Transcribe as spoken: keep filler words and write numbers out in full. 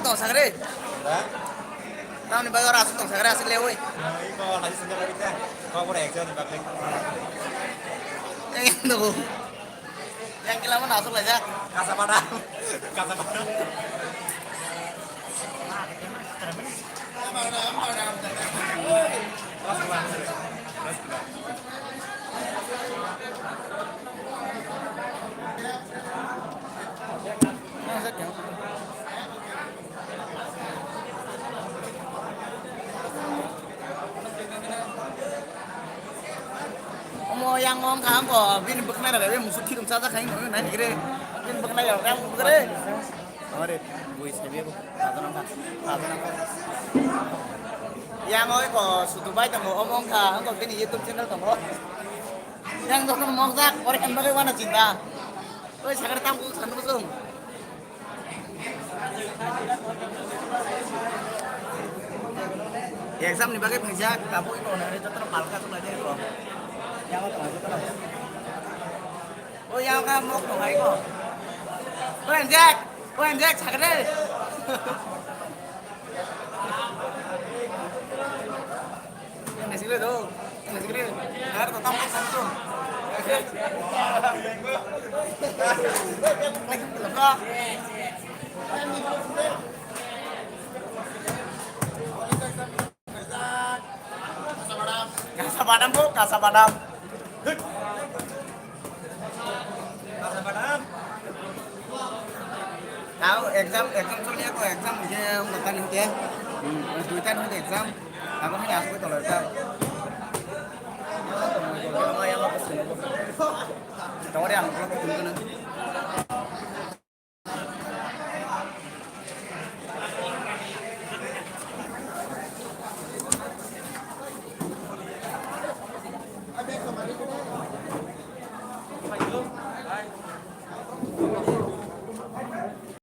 Tong sakre. Ha? Tamni bagwi ora aswk tong sakre, aswk le oi. Iko lagi sendiri lagi teh. Kau udah exam di balik. Yang itu. Yang kila mana aswk lagi? Kasa pada. Kasa pada. Omo yang wng kha, angko bini bwkhnai rw bai musuk khirung chajak khai wngkha, nai nigre. Bini bwkhnai rw bai musuk re. Amare bui sabi bo. Yang oi ko sutu bai tongo, omo wng kha, angko bini YouTube channel tongo. Yang jokhon mokjak, ore kan bagwi wana chinta. Oi, sakar tam ku san muchung. Exam ni bagwi phaijak, tabuk iko hwnwi jotono palka chuknai tei iko. Yang tongo jotono. Oi, yang ka mok tongo iko. Oi, Jack. Oi, Jack, sakar de. Kasa badam, bo, kasa badam. Tao exam, exam choli ako, exam je ungkha tani hote. Hmm, duita ni hote exam. Abo hai asuk tolo ta. Tawari ang ko tun kana.